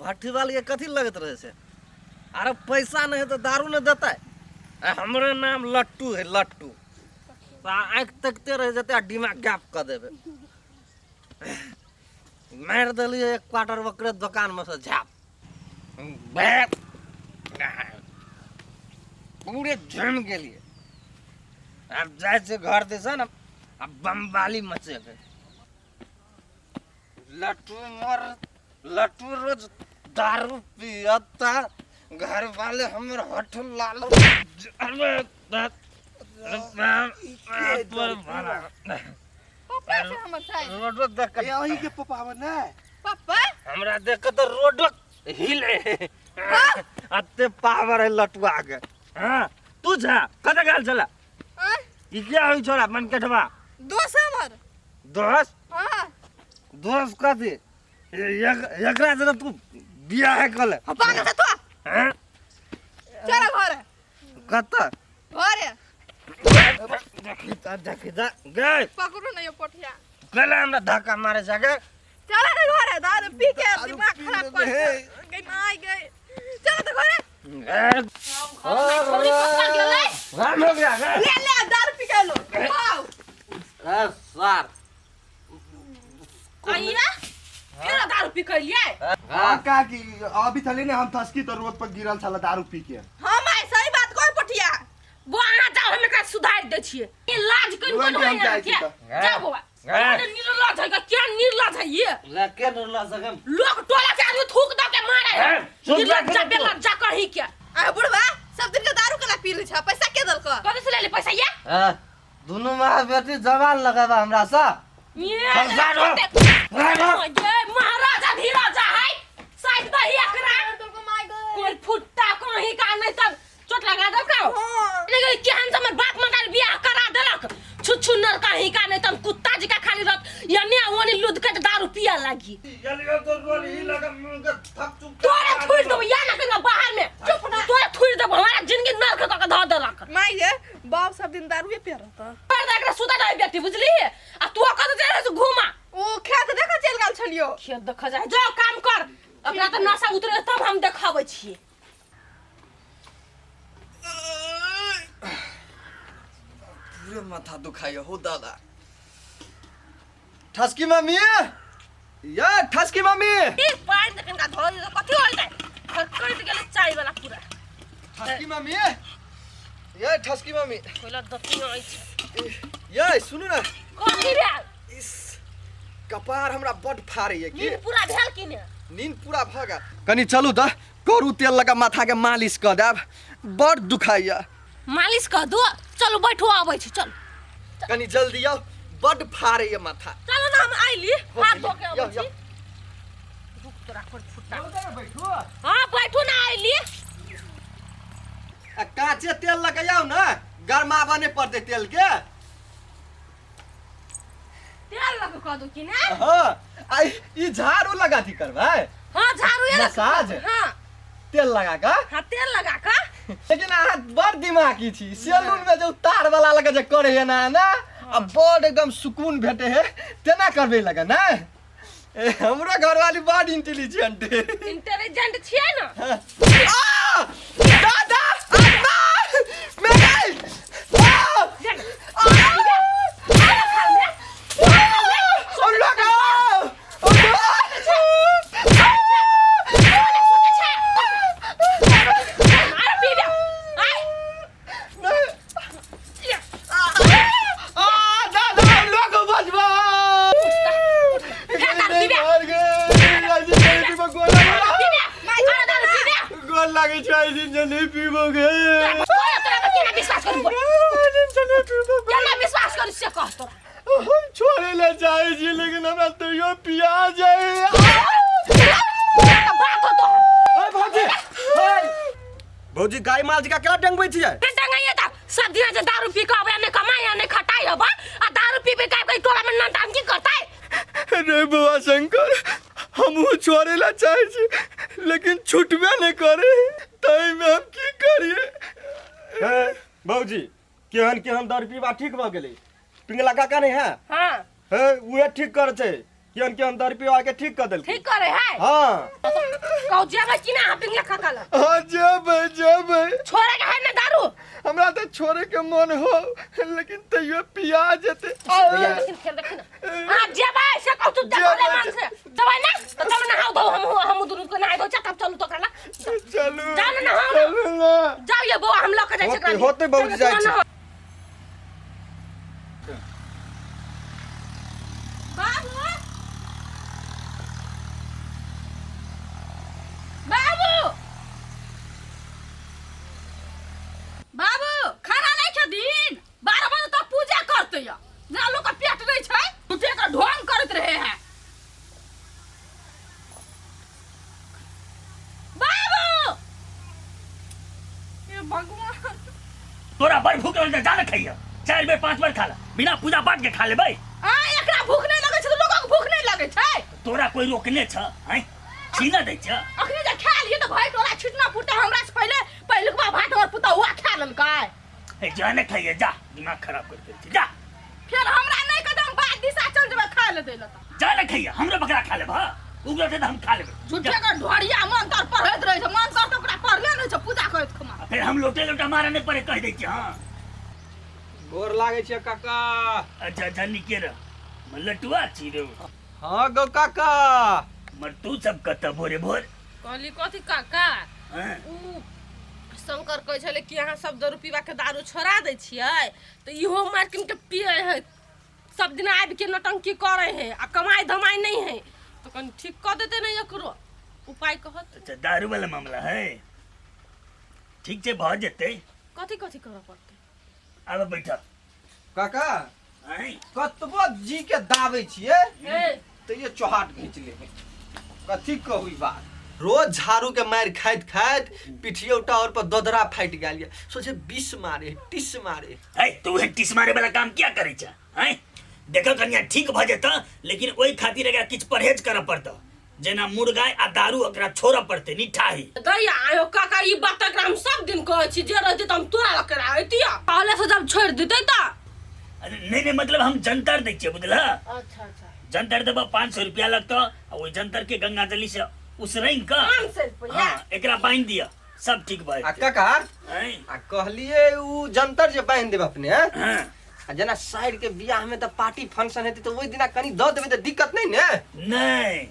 भट्ठी वाली के कथी लगैत रहे से? अरे पैसा नहीं है तो दारू नहीं देता। हमरे नाम लट्टू है, लट्टू। आँखि तकते रह जेतै आ दिमाग गैप कऽ देबै। मारि देलियै एक क्वार्टर ओकरे दोकानमे से झाप पूरे जमि गेलियै। आब जाइ छियै घर दिसन, आ बमबाली मचेबै। लट्टू मोर लट्टू रोज दारू पियता, घर वाले हमर हठ लाल। पप्पा छै हमर छै रोडो देख के। अहीं के पप्पा हमर ने पप्पा हमरा देख के तऽ रोडो हिले, अते पावर है लटुआ के। हाँ, तू जा कतऽ गेल छला? आँय? ई क्या होइ छोरा मनकटवा? दोस्त हमर। दोस्त? हाँ। दोस्त कथी? एकरा से तू बियाह कऽ ले। हाँ, पागल छै तू। हाँ? चल घरे। कतऽ? घरे। देखी तऽ, देखी तऽ गए। पकड़ू ने यो पोठिया। कैला हमरा धक्का मारे छै गे? चल ने घरे, दारू पी के दारू दिमाग पी खराब लेने कर हे। गई माय गई। चल तो घरे। ए, छोरी पप्पा गेलै। राम हो गया गे। ले ले दारू पी के लो। आओ। ए सार। आइया केना दारू पी के एलियै? हाँ काकी, अभी थले ने हम थसकी तो रोड पर गिरल छला दारू पी के। हम आइ सही बात कह पटिया। बौआ अहाँ जाउ, हम एकरा सुधारि दै छियै। ई लाज कनि रोड कोन पे हम होइए जाइ छी अहाँके? तऽ। जाउ बौआ। अरे निर्लज है क्या, निर्लज है ये। ले के निर्लज है? लोक टोला के आदमी थूक दऽ के मारे है। ए, चुप निर्लज रह, जा, बेलज्जा कहीं के। आ बुढ़वा सब दिन के दारू केना पी लै छ? पैसा के देलक? कतऽ से लेली पैसा ये? ए, दुनू माँ बेटी जवान लगेबा हमरा से। ये संसार हो। ये महाराजा धीराजा है। साइड दही एकरा। कोई फुट्टा कहीं का नहीं तब चोट लगा दो का। हाँ। लेकिन केहन से हमर बाप मदार बियाह करा देलक, छुच्छु नर कहीं का नहीं तब कुत्ता जी का खाली रत यने ओने लुद के दारू पिया लागी। तोरे थुइर देबो या ना कहीं बाहर में। चुप ना। तोरे थुइर देबो, हमारा जिंदगी नरक क के धऽ देलक। माय गे बाप सब दिन दारूए पिया रहता। पर एकरा सुता जाय बेटी बुझली, आ तू कत जाय रहे घुमा? ओ खेत देख चल गेल छलियो। खेत देख जाय, जाओ काम कर। एकरा तऽ नशा उतरे तब हम देखाबै छियै। पूरे माथा दुखाइए हो दादा। ठसकी मम्मी, या ठसकी मम्मी। ई पानि देखन का धोल कथी होल जाय, खकट गेलै चाय वाला पूरा। ठसकी मम्मी, या ठसकी मम्मी। कोइला दती अछि। या सुनू ना। कथी भेल? इस कपार हमरा बड फाड़ैए। की नींद पूरा भेल कि ने? नींद पूरा भऽ गेल। कनी चलू तऽ करू तेल लगा माथा के मालिश कऽ देब, बड दुखाइए। मालिश कऽ दो, चलू बैठू आबै छी। चलू कनी जल्दी आउ, बड फाड़ैए माथा। चलू ना हम आइली, हाथ धो के आबै छी। रुक तोरा कोन फुट्टा। बैठू। हाँ बैठू ना, आइली। आ काचे तेल लगाउ ने, गरमाबऽ नहि पड़तै तेल के। तेल लगा कऽ दू कि ने? हाँ, आ ई झाड़ू लगा थी करबै। हाँ झाड़ू ये मसाज? हाँ तेल लगा कऽ। हाँ तेल लगा कऽ। लेकिन अहाँ बड़ दिमागी छी। सैलून में जे तार वाला लगा जे करे है ना ना, आ बड़ एकदम सुकून भेटे है, तेना करबे लगा ना। ए, हमरो घरवाली बड़ इंटेलिजेंट है। इंटेलिजेंट छियै ना। आ! दादा! अब्बा! मैं गई! आ! ओ लगाओ! ओ नहीं! आ, दादा, लोग बचवा! मर गए! ऐसे नहीं पीबो, गोल लगे। गोल लागे छै, ऐसे जे नहीं पीबो गे। ऐसे नहीं पीबो गे। हम छोड़े ले चाहे छी, लेकिन हमरा तैयो पिया जाए। अरे भौजी, ओए, भौजी गाय माल जी का केना डंगबै छियै? सब दिन जे दारू पी के अबै, नहि कमाइ नहि खटाइ हबा, आ दारू पी पी के टोला में नौटंकी करतै। रे बउआ शंकर, हमहूँ छोड़े ला चाहे छी, लेकिन छुटबे नहीं करे, ताहि में हम की करिए? हे भौजी, केहन केहन दारू पीबा ठीक भऽ गेलै? पिंगला काका नहीं है? हाँ। हे उहे ठीक कर छै, केहन केहन दर पिवा के ठीक कर देलकै। ठीक करे है। हाँ। कहू जेबै कि ना पिंगला काका लग? हाँ जेबै जेबै। छोड़े के है ना दारू? हमरा तऽ छोड़े के मन हो, लेकिन तैयो पिया जेतै। देखिन फेर देखिन। हां जेबै से कहू तू देखले मन से। जेबै ना तऽ चलू नहाउ धो, हम दुनू के नहाय धो तब चलू तो करा। चलू। जाउ ना नहाउ। चलू ना। जाउ ये बौआ, हम लऽ के जाइ छी एकरा। होतै बाबूजी, जाइ छी। बाबू बाबू बाबू, खाना नहीं खेथिन? 12 बजे तक पूजा करते या जेना लोग के पेट नहीं छै, झूठे के ढोंग करैत रहे है। बाबू हे भगवान, तोरा बड़ भूख लगल, जा ना खाइया, 4 बेर 5 बेर खा ला, बिना पूजा पाठ के खा लेबै। आ एकरा भूख नहीं लगै छै तऽ लोगक भूख नहीं लगै छै। तोरा कोई रोकने छ? हैं छीना दै छ? अखनी जे खा लियै तऽ भाई टोला छिटना पुटा हमरा से पहिले पहिलुकवा भात हमर पुतहुआ खा लेलकै। ए जा ना खाइया, जा, दिमाग खराब कर दे छै, जा। फेर हमरा नहीं कदम बाद दिशा चल जेबै खाय ले दै लए। जा ना खाइया, हमरो बकरा खा लेब। हां उगल छै तऽ हम खा लेबै। झूठे के ढोरिया मंत्र पढ़ैत रहै छै, मंत्र तऽ ओकरा पढ़ले नहि छै, पूजा करैत खुमा। फेर हम लोटे लोटा मारे नहीं पड़े, कह दै छी। हां गोर लागै छै काका। अच्छा अच्छा, निके रह, लटुआ छी रे। हाँ गो काका। मर तू सब कतऽ भोरे भोर? कहली कथी काका? हाँ? उ शंकर कहै छलै कि अहाँ सब दारू पीबा के दारू छोड़ा दै छियै तऽ इहो मारि कीन के पियै है, सब दिन आबि के नौटंकी करै है आ कमाइ धमाइ नहि है, तऽ कनि ठीक कऽ देतै ने एकरो उपाय कहत। अच्छा दारू वाला मामला है, ठीक छै भऽ जेतै। कथी कथी करऽ पड़तै? आब बैठ काका। आँय? कतबो जी के दाबै छियै हे तैयो चोहाट घींच ले। कथी कहू ई बात, रोज झाड़ू के मारि खाइत खाइत पिठियौटा और पर दोदरा फाटि गेल ये, सोचे विष मारे टिस मारे। है तू उहे टिस मारे वाला काम किया करै छ? हैं देख कनिया ठीक भऽ जेतऽ, लेकिन ओहि खातिर एकरा किछु परहेज करऽ पड़तऽ, जेना मुर्गा आ दारू ओकरा छोड़ऽ पड़तै निठाही। दैया आयो काका, ई बात एकरा हम सब दिन कहै छी जे रहतै तऽ हम तोरा लग के अइतियै, पहले से जब छोड़ि देतै तऽ। अरे नहीं नहीं, मतलब हम जंतर दै छियै बुझलह। अच्छा अच्छा। जंतर देबऽ 500 रुपया लगतऽ, आ ओहि जंतर के गंगाजली से उसरैंग कऽ 500 रुपया? हाँ, एकरा बान्हि दिअ, सब ठीक भऽ आ जेतै। काका, आँय? आ कहलिए उ जंतर जे बान्हि देब अपने, हैं? हाँ। आ जेना साइड के बियाह में तऽ पार्टी फंक्शन हेतै तऽ ओहि दिना कनि दऽ देबै तऽ दिक्कत नहि ने? नहीं,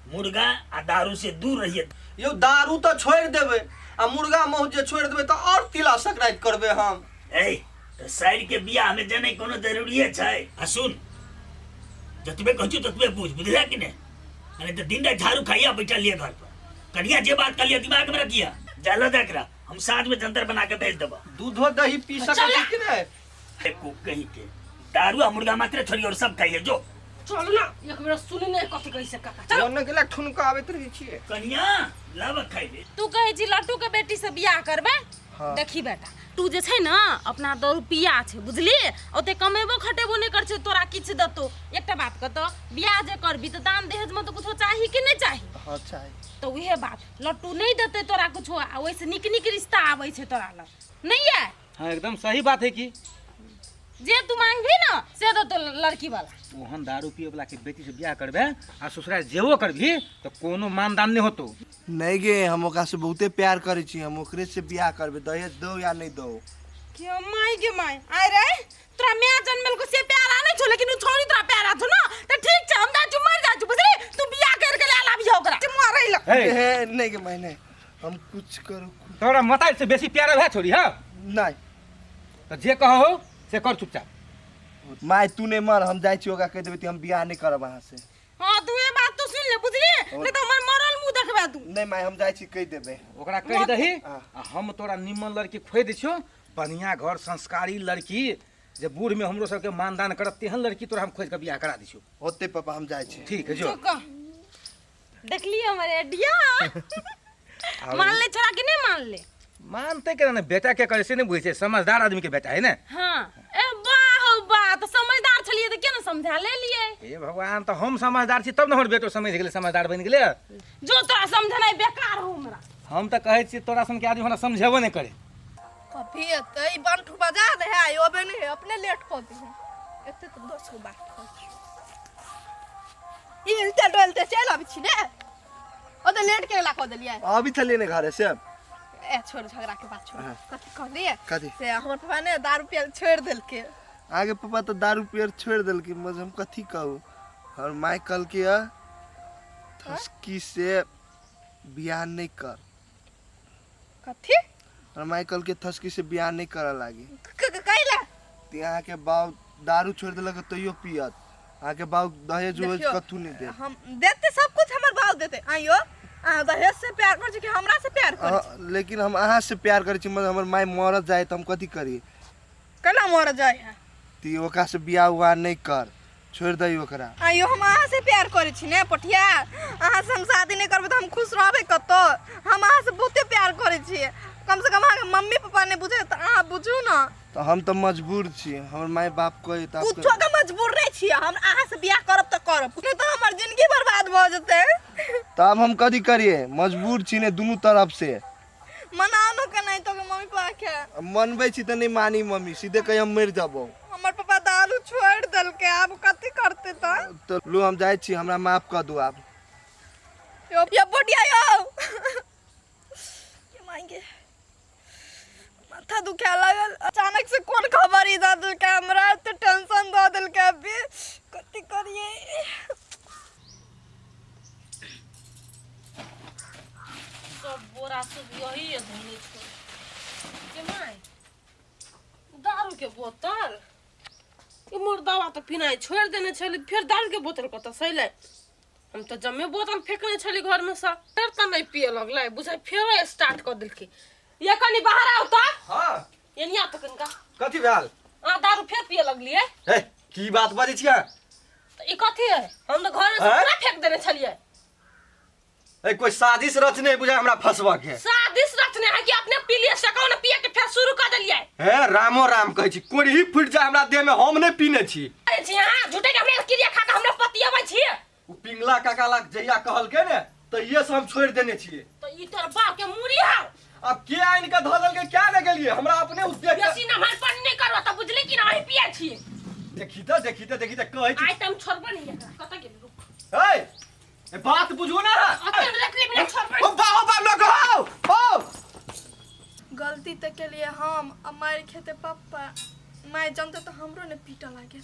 मुर्गा आ दारू से दूर रहिए। यौ दारू तऽ छोड़ि देबै आ मुर्गा मौस जे छोड़ि देबै तऽ आओर तिला संक्रांति करबै हम। ए तऽ साइड के बियाह में जेनाइ कोनो जरूरिये छै? आ सुन, जतबे कहै छियौ ततबे बुझ, बुझला कि नहि? अरे तऽ दिन राति झाड़ू खाइया बैठल लिए घर पर। कनिया जे बात कहलियै दिमाग में रखिया। जा लऽ जा एकरा, हम साँझ में जंतर बना के भेज देबऽ। दूधो दही पी सकै छी कि नहि? देखू कहीं के दारू आ मुर्गा मात्र छोड़ी और सब खाइए जो। चलू ना एक बेर सुनी नहीं कथी कहै छै काका, चलो। ओने गेला ठुनका आबैत रहै छियै। कनिया लाबऽ खाइले। तू कहै छी लट्टू के बेटी से बियाह करबै? हाँ। देखी बेटा, तू जे छै ने अपना दारू पिया छै बुझली, ओते कमेबो खटेबो नहि कर छै, तोरा किछु देतौ। एकटा बात कहतौ, बियाह जे करबी तऽ दान दहेज में तऽ कुछो चाही कि नहि चाही? हाँ चाही। तऽ उहे बात, लट्टू नहि देतै तोरा कुछो आ ओहिसँ नीक नीक रिश्ता आबै छै तोरा लग, नहि ये? हाँ एकदम सही बात है कि जे तू मांगबी ना से देतौ लड़की वाला। ओहन दारू पिए वाला के बेटी से बियाह करबे आ ससुराल जेबो करबी तो कोनो मानदान नहीं होतो। नहीं गे, हम ओकरा से बहुते प्यार करे छी, हम ओकरे से बियाह करबे, दहेज दो या नहीं दो। क्यों माय गे my, आय रे तोरा my जन्मेल को से प्यारा नहीं छो, लेकिन उ छोरी तोरा प्यारा छो ना त ठीक छै, हम जा छु मर जा छु बुझली, तू बियाह कर के ले लाबी ओकरा मरै ल। हे हे नहीं गे my, नहीं हम कुछ करू तोरा मताई से बेसी प्यारा भए छोरी। हां नहीं तो जे कहो से कर चुपचाप। My तू नहीं मर, हम जाइ छी ओकरा कहि देबै कि हम बियाह नहीं करब अहाँ से। हां तू ये बात तो सुन ले बुझली, नहीं तो हमर मरल मुंह देखबे तू। नहीं my, हम जाइ छी कहि देबै ओकरा। कहि दही हाँ। आ हम तोरा निमन लड़की खोजि दै छियौ, बढ़िया घर संस्कारी लड़की जे बूढ़ में हमरो सबके मानदान करत, तेहन लड़की तोरा हम खोजि के बियाह करा दै छियौ। होते पापा, हम जाइ छी। ठीक है जो। चुप देखली हमर आइडिया मान ले छोरा कि नहीं मान ले? मानते के ना बेटा के करे से नहीं बुझै छै, समझदार आदमी के बेटा है ने। हाँ ए वाह हो वाह, तो समझदार छलिए तो केना समझा ले लिए? हे भगवान, तो हम समझदार छी तब ने हमर बेटो समझ गेलै, समझदार बनि गेलै। जो तोरा समझनाइ बेकार हो हमरा। हम तऽ कहै छियै तोरा सन के आदमी हमरा समझेबो नहि करे। कभी एतै ई बंठू बजा दे है आइ अबे नहीं है अपने लेट कऽ दी है एते तऽ 10 गो बात कह ई हिलते डोलते चलि अबै छी ने ओते लेट केला कऽ देलियै अभी छलियै ने घरे से ए छोड़ झगड़ा के बात छोड़ हाँ। कथी कहलियै कथी? से हमर पापा ने दारू पियल छोड़ि देलकै आगे पापा तऽ दारू पियर छोड़ि देलकै मगर हम कथी कहू हमर माय कहलकै हँ थसकी से बियाह नहि कर कथी हमर माय कहलकै थसकी से बियाह नहि करऽ लागी कैला ते अहाँके बाप दारू छोड़ि देलक तैयो पियत अहाँके बाप दहेज उहेज देखियौ, कथू नहि देत हम देते सब कुछ हमर बाप देते आइयो अहाँ दहेज से प्यार करै छी कि हमरा से प्यार करै छी लेकिन हम अहाँ से प्यार करै छी मगर हमर माय मरत जाय तऽ हम कथी करी केना मर जाय है ती ओकरा से बियाह उआह नहि कर छोड़ि दही ओकरा आइयो हम अहाँ से प्यार करै छी ने पटिया अहाँ से हम शादी नहि करबै तऽ हम खुश रहबै कतौ हम अहाँ से बहुते प्यार करै छी कम से कम अहाँके मम्मी पापा नहि बुझे तऽ अहाँ बुझू ने तऽ हम तऽ मजबूर छी हमर माय बाप कहै तऽ आब कुछो के मजबूर नहि छी हम अहाँ से बियाह करब तऽ करब नहि तऽ हमर जिंदगी बर्बाद भऽ जेतै तऽ आब हम कथी करियै मजबूर छी ने दुनू तरफ से मनाओ ने के नहीं तो के मम्मी पापा के अब मनबै छी तऽ नहि मानी मम्मी सीधे कही हम मरि जबौ हमर पापा दारू छोड़ि देलकै आब कथी करतै तऽ तऽ लू हम जाइ छी हमरा माफ कऽ दू आब यो यो बुढ़िया यो के मांगे माथा दुखाए लागल अचानक से कोन खबर ई दऽ देलकै हमरा तऽ टेंशन दऽ देलकै अभी कथी करियै सब बोरा सब यही है धोने छो के माय दारू के बोतल ई मुर्दावा तऽ पिनाइ छोड़ि देने छली फेर दारू के बोतल कतऽ से अयलै हम तऽ जमे बोतल फेकने छली घर में से फेर तऽ नहि पिए लगलै बुझाइ फेरो स्टार्ट कऽ देलकै ये कनी बाहर आउ तऽ हाँ एनी आउ तऽ कनिका कथी भेल अहाँ दारू फेर पिए लगलियै हे की बात बजै छियै तऽ ई कथी है हम तऽ घर में से आँय? पूरा फेंक देने छलियै ए कोई साजिश रचने बुझाय हमरा फंसबऽ के साजिश रचने है कि अपने पी लिए से कौन पिए के फेर शुरू कर देलियै हे रामो राम कहै छी कोढ़ी फूटि जाय हमरा देह में हम नहि पीने छी अरे छी अहाँ झूठे के हमरा क्रिया खा के हमरा पतियबै छी ओ पिंगला काका लग जहिया कहलकै ने तहिये से हम छोड़ि देने छियै तऽ ई तोर बाप के मूड़ी हौ अब के आनि के धऽ देलकै क्या ने गेलियै हमरा अपने उ देख के बेसी नमहर पानी नहि करबऽ तऽ बुझली कि नहीं पिए छी देखी तऽ देखी तऽ देखी तऽ कहै छी आइ तऽ हम छोड़बो नहीं एकरा कतऽ गेल रुक हे ए बात बुझू ना अखन रखले बिना छोड़बो ओ बा ओ बा लोग हो हो गलती तऽ केलियै हम आ मारि खेतै पप्पा माय जानतै तऽ हमरो ने पीटऽ लागे।